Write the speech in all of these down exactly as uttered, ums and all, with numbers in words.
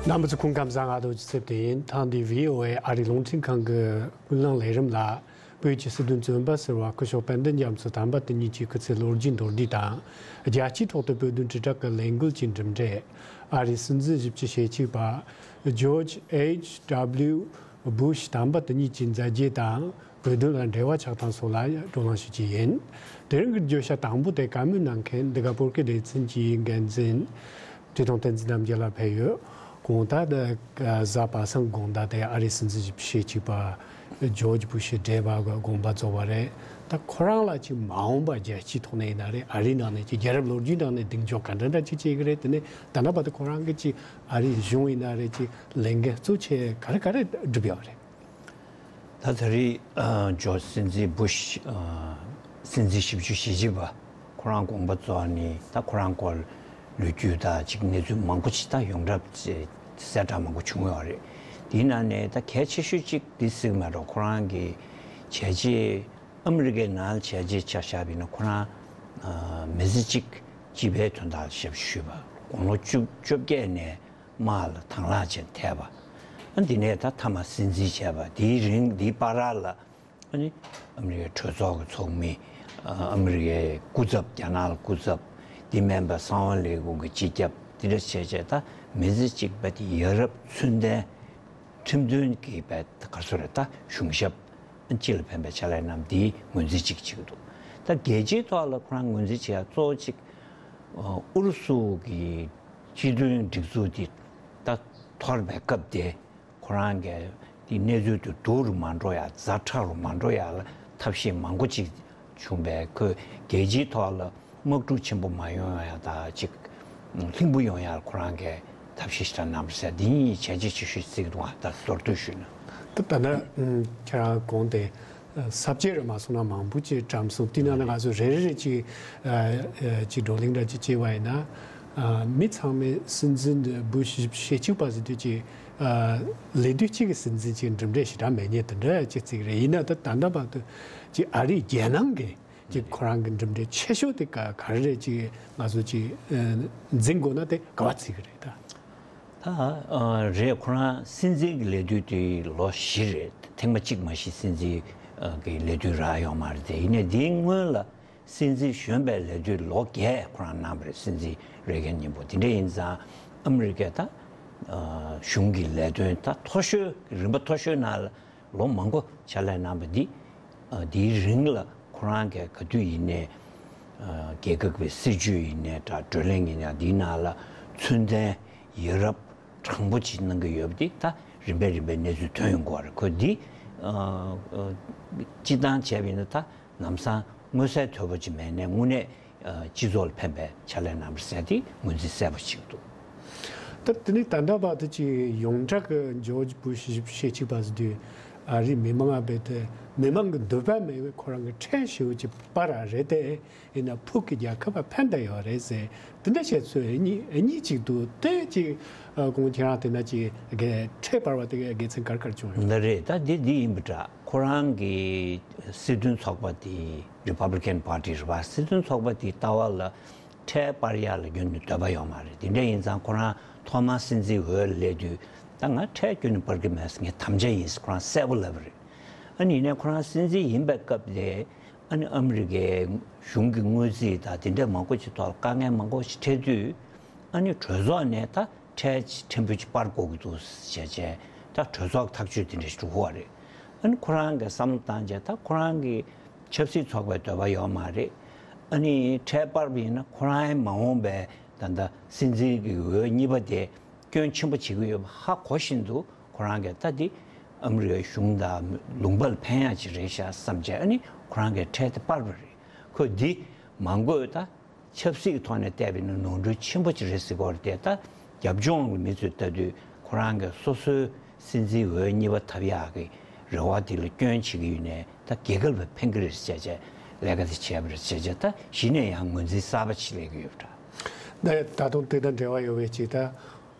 རྣམ་པ་ཚོ་སྐུ་ཁམས་བཟང་། ང་རྡོ་རྗེ་ཚེ་བརྟན་ཡིན། ཐེངས་འདིའི་ཝི་ཨོ་ཨེ་ཨ་རིའི་རླུང་འཕྲིན་ཁང་གི་ཀུན་གླེང་ལས་རིམ་ལ། བོད་ཀྱི་སྲིད་དོན་བཙོན་པ་ཟེར་བ་སྐུ་ཞབས་དཔལ་ལྡན་རྒྱ་མཚོ་དམ་པ་དེ་ཉིད་ཀྱི་སྐུ་ཚེ་ལོ་རྒྱུས་མདོར་བསྡུས་དང་། རྒྱལ་སྤྱིའི་ཐོག་ཏུ་བོད་དོན་དྲིལ་བསྒྲགས་ཀྱི་ལས་འགུལ་གྱི་གྲུབ་འབྲས། ཨ་རིའི་སྲིད་འཛིན་བཞི་བཅུ་ཞེ་གཅིག་པ་ཇོརྗ་ཨེཆ་ཌབ་ལིའུ་སྦུ་ཤ་དམ་པ་དེ་ཉིད་ཀྱི་མཛད་རྗེས་དང་། བོད་དོན་ལ་འབྲེལ་བ་ཆགས་སྟངས་སོགས་ལ་བགྲོ་གླེང་ཞུ་རྒྱུ་ཡིན། དེ་རིང་གི་བརྗོད་བྱ་དང་པོ་དེ་བཀའ་མོལ་གནང་མཁན་འདི་ག་བོད་སྐད་སྡེ་ཚན་གྱི་འགན་འཛིན་བཀྲས་མཐོང་བསྟན་འཛིན་རྣམ་རྒྱལ་ལགས་ཕེབས་ཡོད། དགོང་དག་དེ་གཟའ་པ་སངས་དགོང་དག་དེ་ཨ་རིའི་སྲིད་འཛིན་བཞི་བཅུ་ཞེ་གཅིག་པ་ཇོརྗ་སྦུ་ཤ་བགྲེས་པ་གི་དགོངས་པ་རྫོགས་པ་རེད། ད་ཁོ་རང་ལ་ཅིག་མ་འོངས་པ་རྒྱལ་སྤྱིའི་ཐོག་ནས་ཡིན་ན་རེད། ཨ་རིའི་ནང་ནས་ཅིག་རྒྱལ་རབས་ལོ་རྒྱུས་ནང་ནས་གདེང་འཇོག་ག་འདྲ་འདྲ་ཅིག་བྱེད་ཀྱི་རེད། དེ་ནས་ད་ལྟ་བར་དུ་ཁོ་རང་གི་ཅིག་ཨ་རིའི་གཞུང་ཡིན་ན་རེད། ཅིག་ལས་འགན་གཙོ་ཆེ་ག་རེ་ག་རེ་བསྒྲུབས་ཡོད་རེད། ད་ད་རེས་ཨ་ཇོརྗ་སྲིད་འཛིན་སྦུ་ཤ་ཨ་སྲིད་འཛིན་བཞི་བཅུ་ཞེ་གཅིག་པ་ཁོ་རང་དགོངས་པ་རྫོགས་ནས། ད་ཁོ་རང་སྐོར་ལོ་རྒྱུས་དང་ཅིག་གནས་ཚུལ་མང་པོ་ཅིག་ད་ཡོངས་གྲགས་ཅིག་གསལ་བསྒྲགས་མང་པོ་བྱུང་ཡོད་རེད། དེའི་ནང་ནས་ད་གལ་ཆེ་ཤོས་ཅིག་འདི་ཟེར་གྱི་མེད་འགྲོ། ཁོ་རང་གི་བྱས་རྗེས་ཨ་མི་རི་ཀའི་ནང་བྱས་རྗེས་ཆ་བཞག་པ་ཡིན་ན། ཁོ་རང་ཨ་མི་ཚེ་གཅིག་སྤྱི་པའི་དོན་དག་ལ་ཞབས་ཞུ་བྱས་པ། དགུང་ལོ་བཅུ་བཅོ་བརྒྱད་ནས་དམག་ལ་དང་བླངས་བྱས་ཐེབས་པ། ཨ་འདི་ནས་ད་མཐའ་མ་སྲིད་འཛིན་བྱས་པ། དེའི་རིང་འདིའི་བར་ལ་ཨ་ནི་ཨ་མི་རི་ཀའི་གྲོས་ཚོགས་ཀྱི་ཚོགས་མི། ཨ་ཨ་མི་རི་ཀའི་སྐུ་ཚབ། རྒྱ་ནག་ལ་སྐུ་ཚབ། དེ་མིན་པ་གསང་བ་ལས་ཁུངས་ཀྱི་སྤྱི་ཁྱབ། དེ་འདྲ་བྱས་བྱས་ད་མི་ཚེ་གཅིག་པ་དེ་ཡ་རབས་ཚུལ་ལྡན་ཁྲིམས་མཐུན་གྱི་བས་ག་རེ་ཟེར་དགོས་རེད། ད་གཞུང་ཞབས་སྤྱི་ལ་ཕན་པའི་ཕྱག་ལས་གནང་། འདིའི་ངོས་འཛིན་གཅིག་བྱེད་ཀྱི་འདུག་ད་རྒྱལ་སྤྱིའི་ཐོག་ལ་ཁོ་རང་ངོས་འཛིན་བྱེད་ཡ་གཙོ་བོ་གཅིག་ཨ་ཨུ་རུ་སུ་གི་སྤྱི་མཐུན་སྒྲིག་འཛུགས་འདི་ད་འཐོར་བའི་སྐབས་དེ། ཁོ་རང་གི་དེ་གནས་ཚུལ་དེ་སྡུག་རུ་མ་འགྲོ་ཡ། ཛ་དྲག་རུ་མ་འགྲོ་ཡ་ལ་ཐབས་ཤེས་མང་པོ་ཅིག་བྱུང་བས། ཁོས་རྒྱལ་སྤྱིའི་ཐོག་ལ་དམག་འཁྲུག་ཆེན་པོ་མ་ཡོང་ཡ་དང་ཅིག་ལྷིང་པོ་ཡོང་ཡ་ལ་ཁོ་རང་གིས་ཐབས་ཤེས་ཞེ་དྲག་གནང་བ་རེད་ཟེར། འདི་གཉིས་བྱས་རྗེས་ཆེ་ཤོས་བརྩི་གི་འདུག་ཨ་ད་མདོར་བསྡུས་ཞུས་ན། ད་ད་ལྟ་ཁྱེད་རང་གོང་དེ་ས་བཅད་རེ་མ་སོང་ན་མང་པོ་ཅིག་བཀྲམ་སོང་། དེ་ནང་ནས་ང་ཚོ་རེ་རེ་རེ་ཅིག་ཅིག་བགྲོ་གླེང་འདྲ་ཅིག་བྱས་པ་ཡིན་ན། མི་ཚང་མས་སྲིད་འཛིན་འདི་སྦུ་ཤ་ཞེ་གཅིག་པ་ཟེར་དུས་ཅིག་ལས་དུས་གཅིག་གི་སྲིད་འཛིན་ཅིག་གྲུབ་འབྲས་ཞེ་དྲག་མེད་མཁན་དེ་འདྲ་ཅིག་བརྩི་གི་རེད། ཡིན་ན་ད་ད་ལྟ་བར་དུ་ཅིག་ཨ་རིའི་རྒྱལ་ནང་གི་ཅིག་ཁོ་རང་གི་གྲུབ་འབྲས་ཆེ་ཤོས་དེ་ག་ག་རེ་རེད། ཅིག་ང་ཚོ་ཅིག་འཛིན་དགོས་ན་དེ་ག་པར་བརྩི་གི་རེད་ད། ད་ཨ་རེད། ཁོ་རང་སྲིད་འཛིན་གྱི་ལས་དུས་དེ་ལོ་བཞི་རེད། ཐེངས་མ་གཅིག་མ་གཞི་སྲིད་འཛིན་ཨ་གི་ལས་དུས་རག་ཡོད་མ་རེད་དེ། ཡིན་ནའི་དེའི་སྔོན་ལ་སྲིད་འཛིན་གཞོན་པའི་ལས་དུས་ལོ་བརྒྱད་ཁོ་རང་གནང་བ་རེད། སྲིད་འཛིན་རེ་གན་མཉམ་པོ། དེ་འདྲ་ཡིན་ཙང་ཨ་མི་རི་ཀའི་ད་ཨ་གཞུང་གི་ལས་དོན་ད་མཐོ་ཤོས་རིམ་པ་མཐོ་ཤོས་ནང་ལ་ལོ་མང་པོ་ཕྱག་ལས་གནང་བ་འདི། ཨ་དེའི་རིང་ལ་ཁོ་རང་གིས་ག་དུས་ཡིན་ནའི་ཨ་རྒྱལ་ཁབ་ཀྱི་སྲིད་བྱུས་ཡིན་ནའི་འདྲ། བགྲོ་གླེང་ཡིན་ནའི་འདིའི་ནང་ལ་ཚུལ་ལྡན་ཡ་རབས་དྲང་པོ་ཅིག་གནང་གི་ཡོད་པ་འདི་ད་རིམ་པས་རིམ་པས་གནས་ཚུལ་ཐོན་ཡོང་གི་ཡོད་རེད། ཁོས་འདི་ཨ་ཨ་སྤྱིར་བཏང་བྱས་པ་ཡིན་ན་ད་ལམ་སང་མངོན་གསལ་དོད་པོ་ཅིག་མེད་ནའི་དངོས་གནས་ཨ་སྤྱི་ཚོགས་ལ་ཕན་པའི་ཕྱག་ལས་གནང་བ་རེད་ཟེར་དེ་ངོས་འཛིན་གསལ་པོ་བྱེད་ཀྱི་འདུག་ད་དེ་ནས་ད་ལྟ་བར་དུ་ཅིག་ཡོངས་གྲགས་ཀྱི་ཇོརྗ་སྦུ་ཤ་ཞེ་གཅིག་པ་ཟེར་དུས་ཨ་རིའི་མི་མང་ང་རྦད་དེ་མི་མང་གི་འདོད་པ་མེད་པའི་ཁོ་རང་གི་ཁྲལ་ཞེ་པོ་ཅིག་སྤར་བ་རེད་དེ། ཡིན་ན་ཕུགས་ཀྱི་རྒྱལ་ཁབ་ལ་ཕན་བཏགས་ཡོད་རེད་ཟེར། དེ་འདྲ་བཤད་ཚུལ་གཉིས་གཉིས་གཅིག་འདུག་དེ་ཅིག་ཨ་ཁོང་ཁྱེད་རང་དེ་ན་ཅིག་གི་ཁྲལ་སྤར་བ་དེ་གི་དགེ་མཚན་ག་རེ་ག་རེ་བྱུང་ཡོད། འདི་རེད། ད་འདི་འདི་ཡིན་པ་འདྲ། ཁོ་རང་གི་སྲིད་དོན་ཚོགས་པ་དེ་Republican Party རེད་པ། སྲིད་དོན་ཚོགས་པ་དེའི་ལྟ་བ་ལ་ཁྲལ་སྤར་ཡག་ལ་ཁྱོན་ནས་འདོད་པ་ཡོད་མ་རེད། དེ་འདྲ་ཡིན་ཙང་ཁོ་རང་ཐོག་མར་སྲིད་འཛིན་འོས་ལ་སླེབས་དུས་ད་ང་ཁྲལ་ཁྱོན་ནས་སྤར་གྱི་མེད་ཟེར། ངས་དམ་བཅའ་ཡིན་ཟེར་ཁོ་རང་གསལ་པོ་ལབ་པ་རེད། ཨ་ནི་ཡིན་ནའི་ཁོ་རང་སྲིད་འཛིན་ཡིན་པའི་སྐབས་དེ་ཨ་ནི་ཨ་མི་རི་ཀའི་གཞུང་གི་དངུལ་རྩིས་དང་དེ་འདྲ་མང་པོ་ཅིག་ཐོག་ལ་དཀའ་ངལ་མང་པོ་ཞིག་འཕྲད་དུས། ཨ་ནི་གྲོས་ཚོགས་ནས་ད་ཁྲལ་ཕྲན་བུ་ཅིག་སྤར་དགོས་ཀྱི་འདུག་ཟེར་བྱས་བྱས་ད་གྲོས་ཚོགས་ཐག་གཅོད་དེ་འདྲ་ཞིག་འགྲོ་གི་ཡོད་རེད། ཨ་ནི་ཁོ་རང་གིས་བསམ་བློ་བཏང་བྱས་ད་ཁོ་རང་གི་ཆབ་སྲིད་ཚོགས་པའི་འདོད་པ་ཡོད་མ་རེད། ཨ་ནི་ཁྲལ་སྤར་བ་ཡིན་ན་ཁོ་རང་མ་འོངས་པའི་ད་ལྟ་སྲིད་འཛིན་གྱི་འོས་གཉིས་པ་དེ་སྐྱོན་ཆེན་པོ་བྱེད་ཀྱི་ཡོད་པ་ཧ་གོ་བཞིན་དུ། ཁོ་རང་གིས་ད་འདི་ཨ་མི་རི་ཀའི་གཞུང་དང་ལུང་པ་ལ་ཕན་ཡག་ཅིག་རེད་ཤག་བསམ་བྱས་ཨ་ནི་ཁོ་རང་གིས་ཁྲལ་དེ་སྤར་བ་རེད། ཁོས་འདི་མ་དགོས་ད། ཆབ་སྲིད་ཀྱི་ཐོག་ནས་བལྟས་པ་ཡིན་ན་ནོར་འཁྲུལ་ཆེན་པོ་ཅིག་རེད་ཟེར་གྱི་ཡོད་རེད་དེ། ད་རྒྱབ་ལྗོངས་ཀྱི་མི་ཚོས་ལྟ་དུས་ཁོ་རང་གིས་སོ་སོའི་སྲིད་འཛིན་འོས་གཉིས་པ་ཐོབ་ཡག་གི་རེ་བ་དེ་ལ་སྐྱོན་བྱེད་ཀྱི་ཡོད་ནའི་ད་རྒྱལ་ཁབ་ལ་ཕན་གྱི་རེད་ཟེར་བྱས་བྱས་ལས་ཀ་དེ་བྱས་པ་རེད་ཟེར་བྱས། ད་གཞི་ནས་ཡང་ངོས་འཛིན་གསར་པ་ཞིག་སླེབས་ཀྱི་ཡོད་པ་འདྲ། ད་ད་དུང་དེ་དང་འབྲེལ་བ་ཡོད་པའི་ཅིག་ད།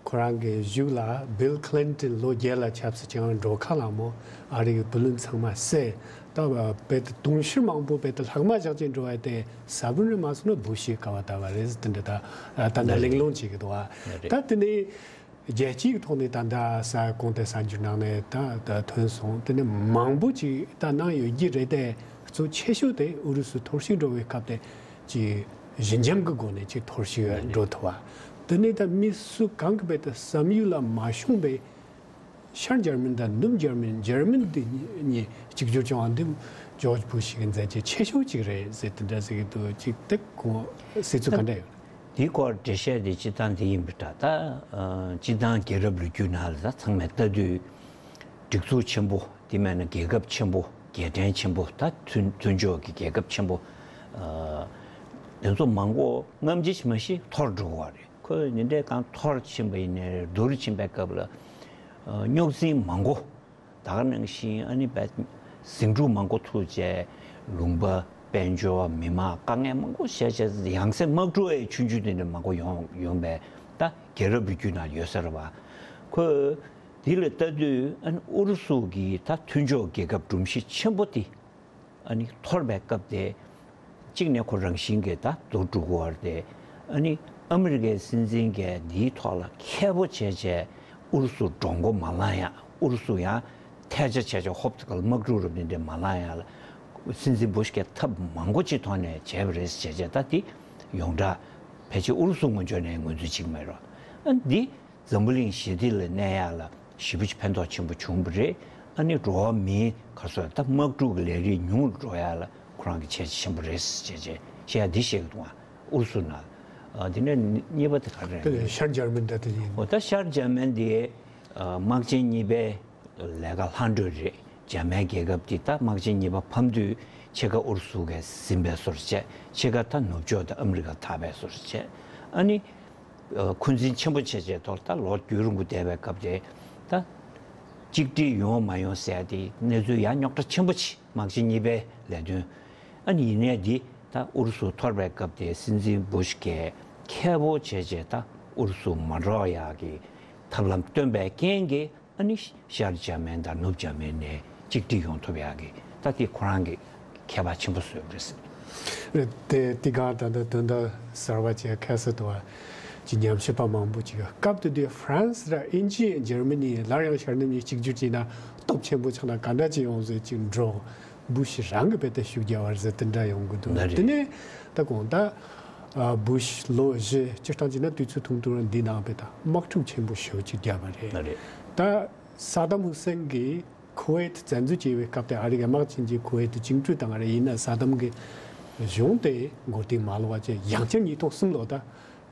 ཁོ་རང་གི་གཞུག་ལ་Bill Clinton ལོ་བརྒྱད་ལ་ཆབ་སྲིད་བྱུང་བ་འགྲོ་ཁ་ལ་མོ་ཨ་རི་གི་བུ་ལོན་ཚང་མ་བསད། ད་རྦད་དེ་དུང་ཕྱུར་མང་པོ་རྦད་དེ་ལྷག་མ་བཞག་ཅིག་འགྲོ་བ་དེ་ས་བོན་རེ་མ་སོང་ན་སྦུ་ཤའི་ཀ་བ་ད་བ་རེད་ཟེར་དེ་འདྲ་ད་ད་ནི་གླེང་སློང་བྱེད་ཀྱི་འདུག་ཨ། ད་དེ་ནི་ རྒྱལ་སྤྱིའི་ཐོག་ནས་ད་ལྟ་གསར་གོང་དེ་གསར་འགྱུར་ནང་ནས་ད་ད་ཐོན་སོང་། དེ་ནས་མང་པོ་ཅིག་ད་གནང་ཡོད་ཀྱི་རེད་དེ། གཙོ་ཆེ་ཤོས་དེ་ཨུ་རུ་སུ་འཐོར་ཞིག་འགྲོ་བའི་སྐབས་དེ་ཅིག་ཞི་འཇམ་གྱི་སྒོ་ནས་ཅིག་འཐོར་ཞིག་འགྲོ་ཐུབ་པ། དེ་ནས་ད་མི་སུ་གང་གི་བས་ད་བསམ་ཡུལ་ལ་མ་ཤོང་བའི་ཤར་འཇར་མན་དང་ནུབ་འཇར་མན། འཇར་མན་འདི་གཉིས་གཅིག་གྱུར་བྱུང་བ་འདི་ཇོརྗ་བུ་ཤི་གི་མཛད་རྗེས་ཆེ་ཤོས་ཅིག་རེད་ཟེར་དེ་འདྲ་ཟེར་གྱི་འདུག་ཅིག་དེ་གོང་གསལ་ཚུལ་ག་འདྲ་ཡོད། དེའི་སྐོར་འགྲེལ་བཤད་དེ་སྤྱིར་བཏང་དེ་ཡིན་པ་འདྲ། ད་ཨ་སྤྱིར་བཏང་རྒྱལ་རབས་ལོ་རྒྱུས་ནང་ལ་ད་ཚང་མས་ལྟ་དུས། སྒྲིག་འཛུགས་ཆེན་པོ་དེ་མིན་ན་རྒྱལ་ཁབ་ཆེན་པོ། རྒྱལ་ཕྲན་ཆེན་པོ། ད་མཐུན་མཐུན་ཕྱོགས་ཀྱི་རྒྱལ་ཁབ་ཆེན་པོ། ཨ་དེ་ཚོ་མང་པོ་སྔ་ཕྱི་མ་ཤེས་འཐོར་འགྲོ་གི་རེད། ཁོས་འདི་འདྲའི་གང་འཐོར་ཕྱིན་པ་ཡིན་ནའི་རེད། བསྡུར་ཕྱིན་པའི་སྐབས་ལ་ཨ་རྙོག་འཛིང་མང་པོ། ད་ག་ནང་བཞིན་ཨ་ནི་བས་ཟིང་འཁྲུག་མང་པོ་ཐུག་བྱས། ལུང་པ། དཔལ་འབྱོར། མི་མང་། དཀའ་ངལ་མང་པོ་བཤད་བྱས། ཡང་སེ་དམག་འཁྲུག་ཨེ་ཆུང་ཆུང་དེ་འདྲ་མང་པོ་ཡོང་ཡོང་པས། ད་རྒྱལ་རབས་རི་རྒྱུད་ནང་ཡོད་ས་རེད་བ། ཁོས་དེ་ལ་ལྟ་དུས་ཨ་ནི་ཨུ་རུ་སུ་གི་ད་མཐུན་ཕྱོགས་རྒྱལ་ཁབ་སྒྲོམ་གཞི་ཆེན་པོ་དེ་ཨ་ནི་འཐོར་བའི་སྐབས་དེ། གཅིག་ནས་ཁོ་རང་བཞིན་གྱིས་ད་འདུར་འགྲོ་གི་ཡོད་རེད་དེ། ཨ་ནི་ཨ་མི་རི་ཀའི་སྲིད་འཛིན་གྱིས་འདིའི་ཐོག་ལ་མཁས་པོ་བྱས་བྱས་ཨུ་རུ་སུ་འགྲོ་མགོ་མ་ལངས་ཡ། ཨུ་རུ་སུ་ཡང་ཐལ་ཆ་བྱས་བྱས་ཧོབ་ཏེ་ག་ལ་དམག་འཁྲུག་རུ་འདི་འདྲ་མ་ལངས་ཡ་ལ། སྲིད་འཛིན་བུ་ཤི་གིས་ཐབས་མང་པོ་ཅིག་ཐོག་ནས་བྱས་པ་རེད་བྱས་བྱས། ད་འདི་ཡོངས་གྲགས་ཕལ་ཆེར་ཨུ་རུ་སུ་ངོས་ཕྱོགས་ནས་ངོས་འཛིན་བྱེད་ཀྱི་མེད་རོ། ཨ་འདི་འཛམ་བུ་གླིང་ཞི་བདེ་ལ་གནས་ཡག་ལ་ཞེ་པོ་ཅིག་ཕན་ཐོགས་ཆེན་པོ་བྱུང་བ་རེད། ཨ་ནི་འགྲོ་བ་མིའི་ག་རེ་ཟེར། ད་དམག་འཁྲུག་གི་ལས་རིགས་ཉུང་རུ་འགྲོ་ཡག་ལ་ཁོ་རང་གི་བྱས་རྗེས་ཆེན་པོ་རེད་ཟེར་བྱས་བྱས་བཤད་ཡ་འདི་བཤད་ཀྱི་འདུག་ཨ། ཨུ་རུ་སུ་ནང་། ཨ་དེ་ནས་གཉིས་པ་དེ་ག་རེ་རེད། དེ་ནས་ཤར་འཇར་མན་ད་དེ་ཡིན། འོ་ད་ཤར་འཇར་མན་དེ་ཨ་དམག་ཆེན་གཉིས་པའི་ལས་ཀ་ལྷག་འགྲོ་རེད། འཇར་མན་རྒྱལ་ཁབ་དེ་ད་དམག་ཆེན་གཉིས་པ་ཕམ་དུས་ཕྱེད་ཀ་ཨུ་རུ་སུ་གིས་ཟིན་པའི་བཟོ་འདྲ་བྱས། ཕྱེད་ཀ་ད་ནུབ་ཕྱོགས་དང་ཨ་མི་རི་ཀ་ཐར་པའི་བཟོ་འདྲ་བྱས། ཨ་ནི་ཨ་འཁོན་འཛིན་ཆེན་པོ་བྱས་བྱས་ཐོག་ད་ལོ་རྒྱུན་རིང་པོ་བསྡད་པའི་སྐབས་དེ། ད་གཅིག་སྒྲིལ་ཡོང་མ་ཡོང་ཟེར་ཡ་དེ་གནས་ཚུལ་ཡང་རྙོག་དྲ་ཆེན་པོ་ཆེ། དམག་ཆེན་གཉིས་པའི་ལས་དོན། ཨ་ནི་ཡིན་ནའི་འདི་ད་ཨུ་རུ་སུ་འཐོར་བའི་སྐབས་དེ་སྲིད་འཛིན་བུ་ཤི་གིས་མཁས་པོ་བྱས་བྱས་ད་ཨུ་རུ་སུ་མ་འདྲོག་ཡག་གི་ཐབས་ལམ་བཏོན་པའི་རྐྱེན་གྱིས། ཨ་ནི་ཤར་འཇར་མན་དང་ནུབ་འཇར་མན་ནས་གཅིག་སྒྲིལ་ཡོང་ཐུབ་ཡག་གི་ད་དེ་ཁོ་རང་གི་ཁྱད་པར་ཆེན་པོ་བཟོས་པ་རེད། རེད་དེ། དེ་ག་ད་ལྟ་དོན་དག་གསར་བ་ཅིག་ཁ་གསལ་དུ་བ་ཅིག་ཉམས་ཞིབ་པ་མང་པོ་ཅིག་སྐབས་དེ་དུས་ཧྥ་རན་སི་ར་དབྱིན་ཇི་འཇར་མ་ནི་སླར་ཡང་ཤར་ནུབ་གཉིས་གཅིག་གྱུར་བྱས་ན་སྟོབས་ཆེན་པོ་ཆགས་ན་ག་འདྲ་ཅིག་ཡོང་ཟེར་ཅིག་འགྲོ། བུ་ཤི་རང་གི་བས་ད་ཤུགས་རྒྱབ་པ་རེད་ཟེར་དེ་འདྲ་ཡོང་གི་འདུག་ལགས་རེད། དེ་ནས་ད་གོང་ད་ཨ་བུ་ཤི་ལོ་བཞི། སྤྱིར་བཏང་བྱས་ན་དུས་ཚོད་ཐུང་ཐུང་འདི་ནང་བས་ད་དམག་འཁྲུག་ཆེན་པོ་ཞེ་པོ་ཅིག་བརྒྱབ་པ་རེད། ལགས་རེད། ད་ས་དམ་ཧུ་སེན་གྱིས་ཁུ་ཝེད་བཙན་འཛུལ་བྱས་པའི་སྐབས་དེ་ཨ་རི་གི་དམག་ཆེན་གྱིས་ཁུ་ཝེད་དུ་བཅིངས་འགྲོལ་བཏང་བ་རེད། ཡིན་ན་ས་དམ་གྱི་གཞུང་དེ་མགོ་རྟིང་མ་ལོག་པ་བྱས། ཡང་བསྐྱར་ཉིས་སྟོང་གསུམ་ལོ་ད་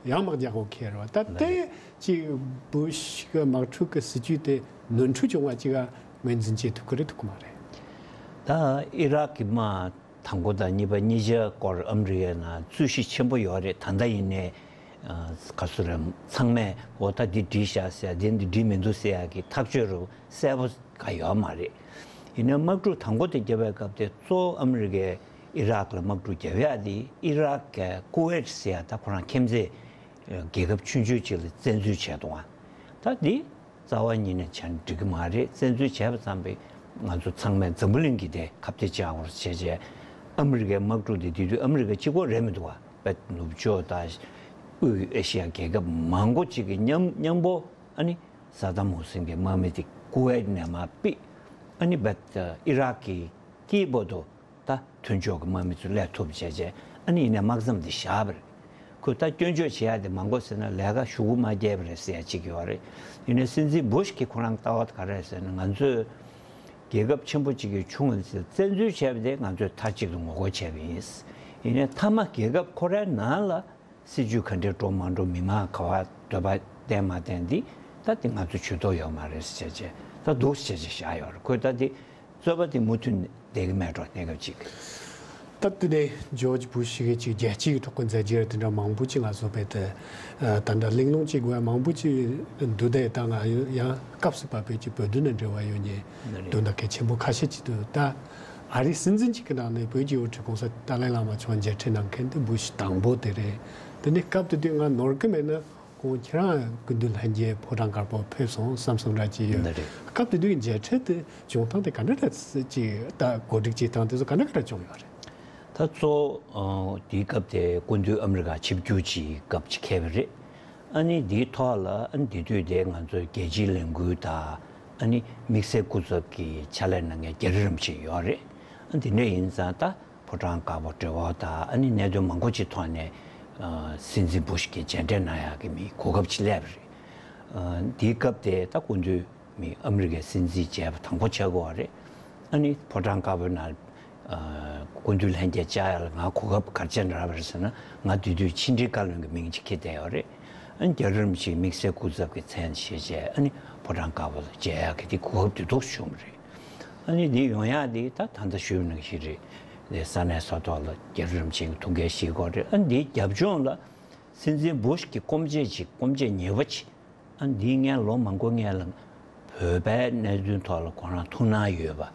ཡང་དམག་རྒྱག་དགོས་ཁེལ་རེད་བ། ད་དེ་ཅིག་བུ་ཤི་གི་དམག་འཁྲུག་གི་སྲིད་ཇུས་དེ་ནོར་འཁྲུལ་བྱུང་བ་ཅིག་ག་ངོས་འཛིན་བྱེད་ཐུབ་ཀྱི་རེད་ཐུབ་ཀྱི་མ་རེད། ད་ཨི་རག་གི་དམག་དང་པོ་དང་གཉིས་པ་གཉིས་ཆ་སྐོར་ཨ་མི་རི་ཀའི་ནང་རྩོད་གཞི་ཆེན་པོ་ཡོད་རེད། ད་ལྟ་ཡིན་ནའི་ཨ་ག་ཚོད་རེད། ཚང་མས་འོ་ད་འདི་འགྲིག་ཤག་ཟེར། འདི་འདི་འགྲིག་མི་འདུག་ཟེར་ཡག་གི་ཐག་གཅོད་རུ་གསལ་པོ་ག་ཡོད་མ་རེད། ཡིན་ནའི་དམག་འཁྲུག་དང་པོ་དེ་བརྒྱབ་པའི་སྐབས་དེ་གཙོ་བོ་ཨ་མི་རི་ཀས་ཨི་རག་ལ་དམག་འཁྲུག་བརྒྱབ་ཡག་དེ་ཨི་རག་གི་ཀུ་ཝེད་ཟེར་ཡག་ད་ཁོ་རང་ཁྱིམ་མཚེས་རྒྱལ་ཁབ་ཆུང་ཆུང་ཅིག་ལ་བཙན་འཛུལ་བྱས་འདུག་ཨ། ད་འདི་རྩ་བ་ཉིད་ནས་བྱས་ན་འགྲིག་གི་མ་རེད། བཙན་འཛུལ་བྱས་པ་ཙམ་པས་ང་ཚོ་ཚང་མས་འཛམ་བུ་གླིང་གི་དེ་ཁ་གཏད་བཅག་དགོས་བྱས་བྱས། ཨ་མི་རི་ཀའི་དམག་འཁྲུག་དེ་དེ་དུས་ཨ་མི་རི་ཀ་གཅིག་པོ་རེད་མི་འདུག་བ། བས་ནུབ་ཕྱོགས་དང་དབུས་ཨེ་ཤི་ཡ་རྒྱལ་ཁབ་མང་པོ་ཅིག་གི་མཉམ་མཉམ་པོ་ཨ་ནི་ས་དམ་ཧུ་སེན་གྱི་དམག་མི་དེ་ཀུ་ཝེད་ནས་མར་ཕུད། ཨ་ནི་བས་ཨི་རག་གི་དཀྱིལ་པོ་དུ་ད་མཐུན་ཕྱོགས་ཀྱི་དམག་མི་ཚོ་སླེབས་ཐུབ་བྱས་བྱས། ཨ་ནི་ཡིན་ནའི་དམག་མཚམས་དེ་བཞག་པ་རེད། ཁོས་ད་སྐྱོན་བརྗོད་བྱེད་ཡ་དེ་མང་པོ་ཟེར་ན་ལས་ཀ་ཤུ་གུ་མ་རྒྱས་པ་རེད་ཟེར་ཡ་གཅིག་ཡོད་རེད། ཡིན་ནའི་སྲིད་འཛིན་བུ་ཤི་གི་ཁོ་རང་ལྟ་བ་ག་རེ་རེད་ཟེར་ན། ང་ཚོས་རྒྱལ་ཁབ་ཆེན་པོ་གཅིག་གི་ཆུང་ངུ་ཚོས་བཙན་འཛུལ་བྱས་པ་དེ་ང་ཚོས་མཐའ་གཅིག་ཏུ་ངོ་རྒོལ་བྱས་པ་ཡིན། ཡིན་ནའི་མཐའ་མ་རྒྱལ་ཁབ་ཁོ་རའི་ནང་ལ་སྲིད་ཇུས་ག་འདྲས་འགྲོ་མ་འགྲོ། མི་མང་ག་པར་འདོད་པ་བསྟན་མ་བསྟན་འདི་ད་དེ་ང་ཚོ་ཇུས་གཏོགས་ཡོད་མ་རེད་ཟེར་བྱས་བྱས། ད་འདུག་ཟེར་བྱས་བཞག་ཡོད་རེད། ཁོས་ད་དེ་རྩོད་པ་དེ་མུ་མཐུད་ནས་བསྡད་ཀྱི་མེད་འགྲོ། གནས་སྐབས་ཅིག་ད་དེ་ནས་ཇོརྗ་བུ་ཤི་གི་ཅིག་རྒྱལ་སྤྱིའི་ཐོག་གི་མཛད་རྗེས་དེ་འདྲ་མང་པོ་ཅིག་ང་ཚོ་བས་ཏེ་ད་འདྲ་གླེང་སློང་བྱེད་དགོས་ཡ་མང་པོ་ཅིག་འདུག་སྟེ། ད་ང་ཡང་སྐབས་སུ་བབས་པའི་ཅིག་བོད་དོན་དང་འབྲེལ་བ་ཡོད་མཁན་ནི་རེད། དོན་དག་གལ་ཆེན་པོ་ཁ་ཤས་ཅིག་འདུག་ད་ཨ་རིའི་སྲིད་འཛིན་ཅིག་གི་ནང་ནས་བོད་ཀྱི་དབུ་ཁྲིད་གོང་ས་ཏཱ་ལའི་བླ་མ་མཆོག་མཇལ་འཕྲད་གནང་མཁན་དེ་བུ་ཤི་དང་པོ་དེ་རེད། དེ་ནས་སྐབས་དེ་དུས་ང་ནོར་གི་མེད་ན། ཁོང་ཁྱེད་རང་སྐུ་མདུན་ལྷན་རྒྱས་ཕོ་བྲང་དཀར་པོ་ཕེབས་སོང་བསམ་བསམ་འདྲ་ཅིག་ཡོད། འདི་རེད། སྐབས་དེ་དུས་མཇལ་འཕྲད་དེ་བྱུང་སྟངས་དེ་ག་འདྲ་འདྲ་ཅིག་ད་གོ་སྒྲིག་བྱེད་སྟངས་དེ་ཚོ་ག་འདྲ་ག་འདྲ་བྱུང་ཡོད་རེད། ད་གཙོ་བོ་དེའི་སྐབས་དེ་སྐུ་མདུན་ཨ་མི་རི་ཀ་ཆིབས་བསྒྱུར་གྱི་སྐབས་ཅིག་འཁེལ་བ་རེད། ཨ་ནི་འདིའི་ཐོག་ལ་ཨ་ནི་དེ་དུས་དེ་ང་ཚོའི་རྒྱལ་སྤྱིའི་ལས་འགུལ་དང་ཨ་ནི་དམིགས་བསལ་སྐུ་ཚབ་ཀྱི་ཕྱག་ལས་གནང་མཁན་རྒྱ་རི་རིན་པོ་ཆེ་ཡོད་རེད། ཨ་དེ་འདྲ་ཡིན་ཙང་ད་ཕོ་བྲང་དཀར་པོ་འབྲེལ་བ་དང་ཨ་ནི་གནད་དོན་མང་པོ་ཅིག་ཐོག་ནས་ཨ་སྲིད་འཛིན་བུ་ཤི་གི་མཇལ་འཕྲད་གནང་ཡག་གི་མི་གོ་སྐབས་ཅིག་སླེབས་པ་རེད། ཨ་འདིའི་སྐབས་དེ་ད་སྐུ་མདུན་མི་ཨ་མི་རི་ཀའི་སྲིད་འཛིན་མཇལ་བ་དང་པོ་ཆགས་ཀྱི་ཡོད་རེད། ཨ་ནི་ཕོ་བྲང་དཀར་པོའི་ནང་ཨ་སྐུ་མདུན་ལྷན་རྒྱས་བཅར་ཡག་ལ་ང་གོ་སྐབས་ག་རེ་བྱས་ནས་རག་པ་རེད་ཟེར་ན། ང་དེ་དུས་ཕྱི་འབྲེལ་བཀའ་བློན་གྱི་མིང་ཅིག་འཁྱེར་བསྡད་ཡོད་རེད། ཨ་ནི་རྒྱ་རི་རིན་པོ་ཆེའི་དམིགས་བསལ་སྐུ་ཚབ་ཀྱི་མཚན་བཞེས་བྱས་ཨ་ནི་ཕོ་བྲང་དཀར་པོ་ལ་མཇལ་ཡག་གི་དེ་གོ་སྐབས་དེ་ཐོག་བྱུང་བ་རེད། ཨ་ནི་འདི་ཡོང་ཡག་འདི་ད་ད་ལྟ་ཞུས་པ་ནང་བཞིན་རེད། དེ་ས་གནས་ས་ཐོག་ལ་རྒྱ་རི་རིན་པོ་ཆེ་གི་ཐུགས་འགན་བཞེས་སྐོར་རེད། ཨ་ནི་འདིའི་རྒྱབ་ལྗོངས་ལ་སྲིད་འཛིན་བུ་ཤི་གི་སྐུ་མཆེད་ཅིག་སྐུ་མཆེད་ཉེ་བ་ཅིག་ཨ་འདིའི་སྔོན་ལོ་མང་པོ་སྔོན་ལ་བོད་པའི་གནད་དོན་ཐོག་ལ་ཁོ་རང་ཐུགས་སྣང་ཡོད་པ།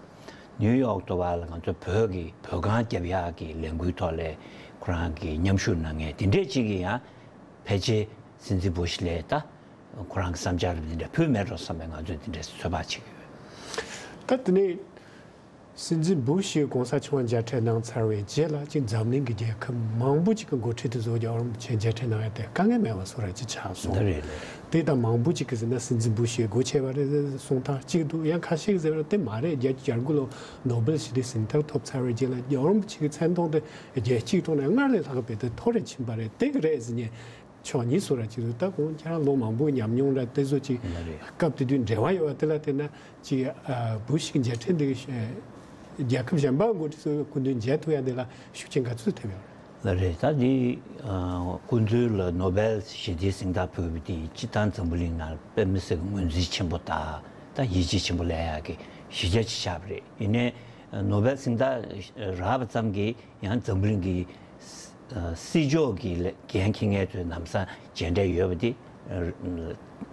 ནིའུ་ཡོག་ཏུ་བ་ལ་ང་ཚོ་བོད་ཀྱི་བོད་ཁང་རྒྱབ་ཡག་གི་ལས་འགུལ་ཐོག་ལ་ཁོ་རང་གི་མཉམ་ཞུགས་གནང་མཁན་དེ་འདྲས་ཅིག་གིས་ཡང་ཕལ་ཆེར་སྲིད་འཛིན་བུ་ཤི་ལ་ད་ཁོ་རང་གི་བསམ་འཆར་འདི་འདྲ་ཕུལ་མེད་འགྲོ་བསམ་པའི་ང་ཚོས་འདི་འདྲས་ཚོད་དཔག་བྱེད་ཀྱི་ཡོད། ད་དེ་ནས། སྲིད་འཛིན་བུ་ཤི་གོང་ས་མཆོག་མཇལ་འཕྲད་གནང་ཚར་བའི་རྗེས་ལ་ཅིག་འཛམ་གླིང་གི་རྒྱལ་ཁབ་མང་པོ་ཅིག་གི་འགོ་ཁྲིད་དེ་ཚོ་རྒྱལ་བ་རིན་པོ་ཆེ་མཇལ་འཕྲད་གནང་ཡ་དེ་དཀའ་ངལ་མེད་པ་བཟོ་འདྲ་ཅིག་ཆགས་སོང་། འདི་རེད་ལགས། དེ་དང་མང་པོ་ཅིག་གིས་ཟེར་ན་སྲིད་འཛིན་བུ་ཤི་སྒོ་ཕྱེ་བ་རེད་གསུང་སྟངས་གཅིག་འདུག་ཡང་ཁ་ཤས་ཀྱིས་ཟེར་བ་དེ་མ་རེད། བརྒྱད་ཅུ་གྱ་དགུ་ལོ་ནོ་སྦེལ་ཞི་བདེའི་གཟེངས་རྟགས་ཐོབ་ཚར་བའི་རྗེས་ལ་རྒྱལ་བ་རིན་པོ་ཆེ་གི་མཚན་མཐོང་དེ་རྒྱལ་སྤྱིའི་ཐོག་ནས་སྔར་ལས་ལྷག་པའི་དེ་མཐོ་རུ་ཕྱིན་པ་རེད། དེ་གི་རེད་ཟེར་ནས་ཕྱོགས་གཉིས་བཟོ་འདྲ་ཅིག་འདུག་ད་ཁོང་ཁྱེད་རང་ལོ་མང་པོའི་ཉམས་མྱོང་འདྲ་དེ་ཚོ་ཅིག་ལགས་རེད། སྐབས་དེ་དུས་འབྲེལ་བ་ཡོད་པ་དེ་ལ་བལྟས་ན། ཅིག་ཨ་བུ་ཤི་གི་མཇལ་འཕྲད་འདི་རྒྱལ་ཁབ་གཞན་པ་འགོ་ཁྲིད་ཚོའི་སྐུ་མདུན་མཇལ་ཐུབ་ཡ་འདི་ལ་ཤུགས་རྐྱེན་ག་ཚོད་ཐེབས་ཡོད་རེད། ལགས་རེད། ད་འདི་ཨ་སྐུ་མདུན་ལ་ནོ་སྦེལ་ཞི་བདེའི་གཟེངས་རྟགས་ཕུལ་བ་འདི་སྤྱིར་བཏང་འཛམ་བུ་གླིང་ནང་དཔེ་མི་སྲིད་ཀྱི་ངོས་འཛིན་ཆེན་པོ་དང་ད་ཡིད་ཆེས་ཆེན་པོ་ལེན་ཡག་གི་གཞི་རྒྱ་ཅིག་ཆགས་པ་རེད། ཡིན་ནའི་ནོ་སྦེལ་གཟེངས་རྟགས་རག་པ་ཙམ་གྱིས་ཡང་འཛམ་བུ་གླིང་གི་སྲིད་ཕྱོགས་ཀྱི་འགན་འཁྱེར་མཁན་ཚོས་ལམ་སང་མཇལ་འཕྲད་ཡོད་པ་འདི་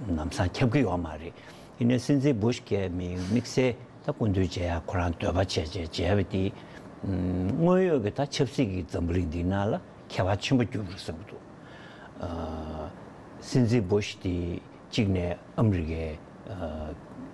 ལམ་སང་ཁྱབ་ཀྱི་ཡོད་མ་རེད། ཡིན་ནའི་སྲིད་འཛིན་བུ་ཤི་གིས་མི་དམིགས་བསལ་ད་སྐུ་མདུན་མཇལ་ཡག་ཁོ་རང་འདོད་པ་བྱས་བྱས་མཇལ་བ་འདི་དངོས་ཡོད་ཀྱི་ད་ཆབ་སྲིད་ཀྱི་འཛམ་བུ་གླིང་འདི་ནང་ལ་ཁྱད་པར་ཆེན་པོ་གྱུར་རེད་བསམ་གྱི་འདུག་ཨ་སྲིད་འཛིན་བུ་ཤི་འདི་གཅིག་ནས་ཨ་མི་རི་ཀའི་ཨ་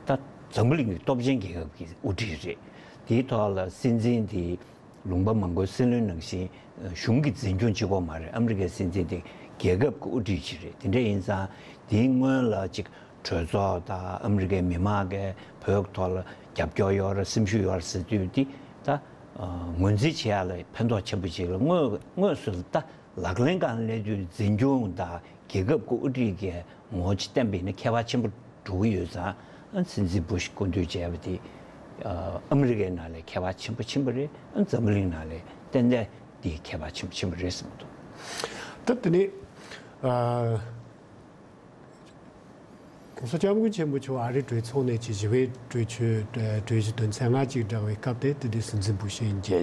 ད་འཛམ་བུ་གླིང་གི་སྟོབས་ཆེན་རྒྱལ་ཁབ་ཀྱི་དབུ་ཁྲིད་རེད། དེའི་ཐོག་ལ་སྲིད་འཛིན་འདི་ལུང་པ་མང་པོའི་སྲིད་བློན་ནང་བཞིན་གཞུང་གི་འཛིན་སྐྱོང་བྱེད་དགོས་མ་རེད། ཨ་མི་རི་ཀའི་སྲིད་འཛིན་དེ་རྒྱལ་ཁབ་ཀྱི་དབུ་ཁྲིད་ཅིག་རེད། དེ་འདྲ་ཡིན་ཙང་དེའི་སྔོན་ལ་ཅིག་གྲོས་ཚོགས་དང་ཨ་མི་རི་ཀའི་མི་མང་གིས་བོད་ཀྱི་ཐོག་ལ་རྒྱབ་སྐྱོར་ཡོད་རེད། སེམས་ཤུགས་ཡོད་རེད་ཟེར་དུས་དེ་ད་ངོས་འཛིན་བྱེད་ཡག་ལ་ཕན་ཐོགས་ཆེན་པོ་ཅིག་ལ་དངོས་དངོས་སུ་ད་ལག་ལེན་སྒང་སླེབས་དུས་འཛིན་སྐྱོང་དང་རྒྱལ་ཁབ་ཀྱི་དབུ་ཁྲིད་ཀྱི་ངོ་བོ་ཅིག་བསྟན་པ་ཡིན་ན་ཁྱད་པར་ཆེན་པོ་འགྲོ་གི་ཡོད་ཙང་། ཨ་སྲིད་འཛིན་བུ་ཤི་སྐུ་མདུན་མཇལ་བ་དེ་ཨ་ཨ་མི་རི་ཀའི་ནང་ལ་ཁྱད་པར་ཆེན་པོ་ཕྱིན་པ་རེད། ཨ་འཛམ་བུ་གླིང་ནང་ལ་ཏན་ཏན་དེ་ཁྱད་པར་ཆེན་པོ་ཕྱིན་པ་རེད་བསམ་གྱི་འདུག་ད་དེ་ནས་ཨ་༸གོང་ས་༸སྐྱབས་མགོན་ཆེན་པོ་མཆོག་ཨ་རིའི་གྲོས་ཚོགས་ནས་ཀྱི་ཞི་བའི་གྲོས་ཆོད་གྲོས་གཞི་དོན་ཚན་ལྔ་གཅིག་བསྒྲགས་པའི་སྐབས་དེ་དེ་དུས་སྲིད་འཛིན་བུ་ཤི་མཇལ་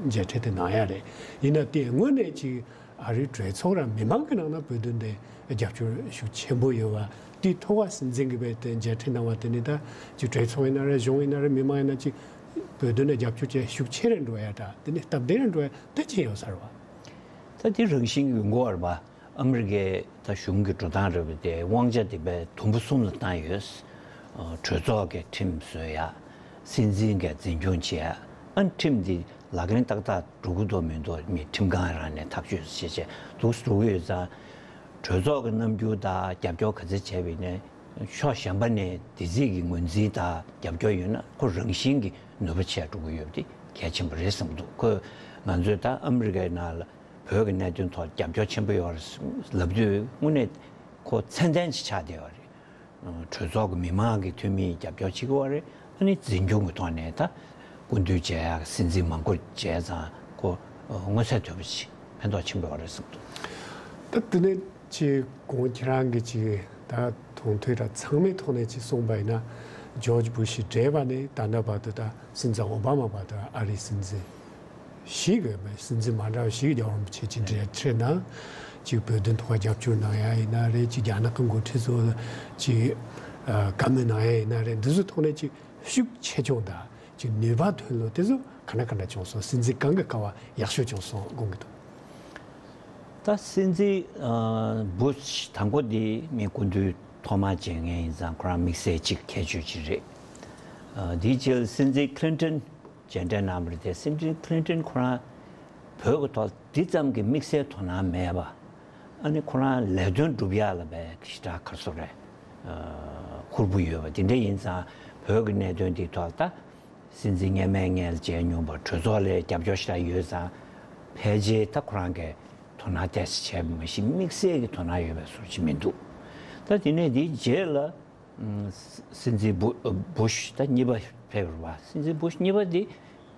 མཇལ་འཕྲད་དེ་གནང་ཡ་རེད། ཡིན་ན་དེ་དངོས་གནས་ཀྱི་ཨ་རིའི་གྲོས་ཚོགས་ར་མི་མང་གི་ནང་ན་བོད་དོན་དེ་རྒྱབ་སྐྱོར་ཤུགས་ཆེན་པོ་ཡོད་པ། དེའི་ཐོག་ཁ་སྲིད་འཛིན་གྱིས་བས་དེ་མཇལ་འཕྲད་གནང་བ་དེ་ནི་ད་ཅིག་གྲོས་ཚོགས་ཡིན་ན་རེད། གཞུང་ཡིན་ན་རེད། མི་མང་ཡིན་ན་ཅིག་བོད་དོན་ལ་རྒྱབ་སྐྱོར་བྱེད་ཤུགས་ཆེ་རུ་འགྲོ་ཡ་འདྲ། དེ་ནི་སྟབས་བདེ་རུ་འགྲོ་ཡ་དེ་ཅི་ཡོད་ས་རེད་བ། ད་དེ་རང་བཞིན་གྱི་ཡོང་གི་ཡོད་རེད་བ། ཨ་མི་རི་ཀའི་ད་གཞུང་གི་འགྲོ་སྟངས་རེད་བ། དེ་དབང་ཆ་དེ་བས་དུམ་བུ་གསུམ་ལ་བཏང་ཡོད། ཨ་གྲོས་ཚོགས་ཀྱི་ཁྲིམས་བཟོ་ཡ། སྲིད་འཛིན་གྱི་འཛིན་སྐྱོང་བྱེད་ཡ། ཨ་ཁྲིམས་འདི་ལག་ལེན་ཏག་ཏག་འགྲོ་གི་འདུག་མི་འདུག་མི་ཁྲིམས་ཁང་རང་ནས་ཐག་གཅོད་བྱེད་བྱེད་འདུག་འགྲོ་གི་ཡོད་ཙང་། གྲོས་ཚོགས་ཀྱི་རྣམ་འགྱུར་དང་རྒྱབ་སྐྱོར་ག་ཚད་བྱས་པ་ཡིན་ནའི་ཕྱོགས་གཞན་པ་ནས་དེ་རྩིས་ཀྱི་ངོས་འཛིན་དང་རྒྱབ་སྐྱོར་ཡོད་ན་ཁོ་རང་བཞིན་གྱིས་ནུས་པ་ཆེ་འགྲོ་གི་ཡོད་པ་དེ་གལ་ཆེན་པོ་རེད་བསམ་གྱི་འདུག་ཁོས་ང་ཚོས་ད་ཨ་མི་རི་ཀའི་ནང་ལ་བོད་ཀྱི་གནད་དོན་ཐོག་རྒྱབ་སྐྱོར་ཆེན་པོ་ཡོད་རེད་ལབ་དུས་དངོས་གནས་ཁོ་ཚད་ལྡན་ཅིག་ཆགས་བསྡད་ཡོད་རེད། གྲོས་ཚོགས་ཀྱི་མི་མང་གི་འཐུས་མིས་རྒྱབ་སྐྱོར་བྱེད་ཀྱི་ཡོད་རེད། ཨ་ནི་འཛིན་སྐྱོང་གི་ཐོག་ནས་ད་སྐུ་མདུན་མཇལ་ཡག་སྲིད་འཛིན་མང་པོ་མཇལ་ཙང་ཁོ་མངོན་གསལ་དོད་པོ་ཅིག་ཕན་ཐོགས་ཆེན་པོ་ཡོད་རེད་བསམ་འདུག་ད་དེ་ནས་ཅིག་གོང་ཁྱེད་རང་གིས་ཅིག་ད་མཐོང་ཐོས་ར་ཚང་མའི་ཐོག་ནས་ཅིག་གསུངས་པ་ཡིན་ན། ཇོརྗ་བུ་ཤི་བགྲེས་པ་ནས་ད་ལྟ་བར་དུ་ད་སྲིད་འཛིན་ཨོ་བྷ་མ་བར་དུ་ཨ་རིའི་སྲིད་འཛིན་བཞི་གི་སྲིད་འཛིན་མ་འདྲ་བ་བཞི་གི་རྒྱལ་བ་རིན་པོ་ཆེ་གཅིག་མཇལ་འཕྲད་གནང་། གཅིག་བོད་དོན་ཐོག་རྒྱབ་སྐྱོར་གནང་ཡ་ཡིན་ན་རེད། གཅིག་རྒྱ་ནག་གི་འགོ་ཁྲིད་ཚོ་གཅིག་ཨ་བཀའ་མོལ་གནང་ཡ་ཡིན་ན་རེད། འདི་ཚོའི་ཐོག་ནས་གཅིག་ཤུགས་ཆེ་བྱུང་དང་གཅིག་ནུས་པ་ཐོན་ལོ་དེ་ཚོ་ག་ན་ག་ན་བྱུང་སོང་། སྲིད་འཛིན་གང་གི་སྐབས་ཡག་ཤོས་བྱུང་སོང་དགོངས་ཀྱི་འདུག་ད་སྲིད་འཛིན་ཨ་བུ་ཤི་དང་པོ་དེ་མི་སྐུ་མདུན་ཐོག་མར་མཇལ་མཁན་ཡིན་ཙང་ཁོ་རང་དམིགས་བསལ་གཅིག་ཁྱད་ཆོས་གཅིག་རེད། ཨ་དེའི་རྗེས་སྲིད་འཛིན་ཁི་ལིན་ཏོན་མཇལ་འཕྲད་གནང་བ་རེད་དེ། སྲིད་འཛིན་ཁི་ལིན་ཏོན་ཁོ་རང་བོད་ཀྱི་ཐོག་འདི་ཙམ་གྱི་དམིགས་བསལ་དོ་སྣང་མེད་པ། ཨ་ནི་ཁོ་རང་ལས་དོན་སྒྲུབ་ཡག་ལ་བས་ཞེ་དྲག་ག་རེ་ཟེར་དགོས་རེད། ཧུར་པོ་ཡོད་པ་དེ་འདྲ་ཡིན་ཙང་བོད་ཀྱི་གནད་དོན་འདི་ཐོག་ལ་ད། སྲིད་འཛིན་སྔོན་མའི་སྔོན་ལ་མཇལ་མྱོང་བ་གྲོས་ཚོགས་ལ་རྒྱབ་སྐྱོར་ཞེ་དྲག་ཡོད་ཙང་ཕལ་ཆེར་ད་ཁོ་རང་གིས་དོ་སྣང་ཏོག་ཙམ་བྱས་པ་མ་གཞི་དམིགས་བསལ་གྱི་དོ་སྣང་ཡོད་པའི་བཟོ་འདྲ་ཅིག་མི་འདུག་ད་དེ་ནས་དེའི་རྗེས་ལ་སྲིད་འཛིན་བུ་བུ་ཤ་ད་གཉིས་པ་ཕེབས་པ་རེད་པ། སྲིད་འཛིན་བུ་ཤ་གཉིས་པ་འདི་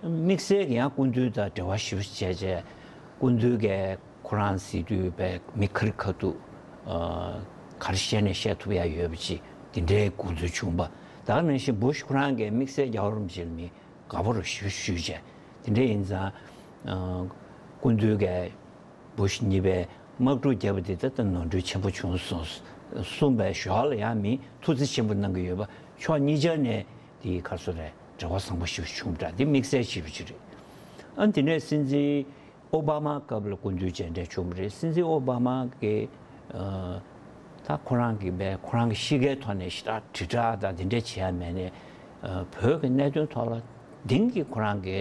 དམིགས་བསལ་གྱི་ཡང་སྐུ་མདུན་དང་འབྲེལ་བ་ཞེ་པོ་བྱས་བྱས་སྐུ་མདུན་གྱིས་ཁོ་རང་གཟིགས་དུས་པའི་མི་ཁ་རི་ཁ་ཐུག་ག་རེ་བཤད་ནས་བཤད་ཐུབ་ཡ་ཡོད་པ་ཅིག་དེ་འདྲའི་གོ་ཚོད་བྱུང་པ། ད་ག་ནང་བཞིན་བུ་ཤ་ཁོ་རང་གིས་དམིགས་བསལ་རྒྱལ་བ་རིན་པོ་ཆེ་ལ་མི་དགའ་པོ་རུ་ཞུ་ཞུས་བྱས། དེ་འདྲ་ཡིན་ཙང་། ཨ། སྐུ་མདུན་གྱིས་བུ་ཤ་གཉིས་པའི་དམག་འཁྲུག་བརྒྱབ་པ་དེ་ད་ལྟ་ནོར་འཁྲུལ་ཆེན་པོ་བྱུང་སོང་གསུངས་པའི་ཞོར་ལ་ཡང་མིས་ཐུགས་རྗེ་ཆེན་པོ་གནང་གི་ཡོད་པ། ཕྱོགས་གཉིས་ཆ་ནས་དེའི་ཁ་སོ་རེད་འབྲེལ་བ་བཟང་པོ་ཞིག་བྱུང་པ་འདྲ། འདི་དམིགས་བསལ་ཞིག་བྱུང་རེད། ཨ། དེ་ནས་སྲིད་འཛིན་ཨོ་བྷ་མ་སྐབས་ལ་སྐུ་མདུན་མཇལ་འཕྲད་བྱུང་བ་རེད། སྲིད་འཛིན་ཨོ་བྷ་མ་གིས། ཨ། ད་ཁོ་རང་གིས་པས་ཁོ་རང་གི་གཤིས་ཀའི་ཐོག་ནས་ཞེ་དྲག་དྲིལ་བསྒྲགས་དང་དེ་འདྲ་བྱས་ཡ་མེད་ནས། ཨ། བོད་ཀྱི་གནད་དོན་ཐོག་ལ་དེང་གི་ཁོ་རང་གི་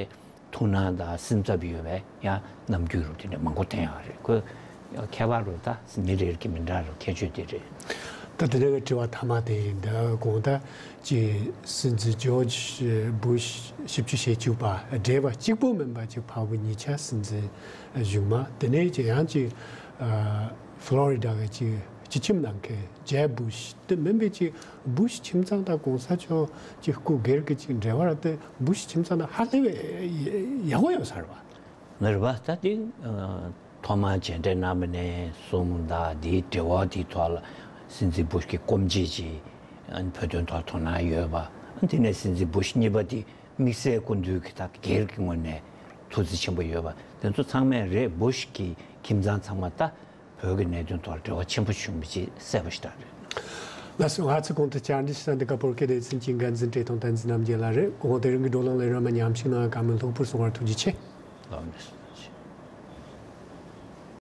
ཐུགས་སྣང་དང་སེམས་འཚབ་ཡོད་པའི་ཡང་ནམ་རྒྱུན་རུ་དེ་འདྲ་མང་པོ་བསྟན་ཡོད་རེད། ཁོས་ཁྱད་པར་རུ་ད་མི་རེ་རེ་གི་མི་འདྲ་རུ་ཁྱད་ཆོས་དེ་རེད། ད་དེ་འདྲ་གི་དྲི་བ་མཐའ་མ་དེ་ཡིན། ད་དགོང་དག་ཅིག་སྲིད་འཛིན་ཇོརྗ་བུ་ཤ་བཞི་བཅུ་ཞེ་གཅིག་པ་བགྲེས་པ་གཅིག་པོ་མིན་པ་ཅིག་ཕ་བུ་གཉིས་ཆ་སྲིད་འཛིན་གཞུག་མ། དེ་ནས་ཅིག་ཡང་ཅིག་ཨ་ཕ་ལོ་རི་ཌ་གི་ཅིག་སྤྱི་ཁྱིམ་ནང་གི་ཇེབ་བུ་ཤ་དེ་མིན་པའི་ཅིག་བུ་ཤ་ཁྱིམ་ཚང་དང་གོང་ས་མཆོག་ཅིག་སྐུ་སྒེར་གྱི་ཅིག་འབྲེལ་བ་ར་དེ་བུ་ཤ་ཁྱིམ་ཚང་དང་ཧ་ལས་པའི་ཡག་པོ་ཡོད་ས་རེད་པ། ནི་རེད་པ། ད་དེ་ཨ་ཐོག་མར་མཇལ་འཕྲད་གནང་བ་ནས་བཟུང་ད་དེའི་འབྲེལ་བ་དེའི་ཐོག་ལ་སྲིད་འཛིན་བུ་ཤ་གི་སྐུ་མཆེད་ཅིག་ཨ་བོད་དོན་ཐོག་དོ་སྣང་ཡོད་པ། ཨ་དེ་ནས་སྲིད་འཛིན་བུ་ཤ་གཉིས་པ་དེ་དམིགས་བསལ་སྐུ་མདུན་གྱི་ད་སྒེར་གྱི་ངོས་ནས་ཐུགས་རྗེ་ཆེན་པོ་ཡོད་པ་དེ་ཚོ་ཚང་མས་རེད། བུ་ཤ་གི་ཁྱིམ་ཚང་ཚང་མ་ད་བོད་ཀྱི་གནད་དོན་ཐོག་འབྲེལ་བ་ཆེན་པོ་བྱུང་བ་ཅིག་གསལ་པོ་ཞེ་དྲག་རེད། ལགས་སོ། ང་ཚོ་གོང་དུ་བཅར་འདྲི་ཞུ་ས་འདི་ག་བོད་སྐད་སྡེ་ཚན་གྱི་འགན་འཛིན་བཀྲས་མཐོང་བསྟན་འཛིན་རྣམ་རྒྱལ་ལགས་རེད། གོང་དེ་རིང་གི་བགྲོ་གླེང་ལ་རོལ་མོ་ཉམས་ཞིབ་གནང་བ་བཀའ་མོལ་ལྷུག་པོར་གསུང་བར་ཐུགས་རྗེ་ཆེ། ལགས་སོ།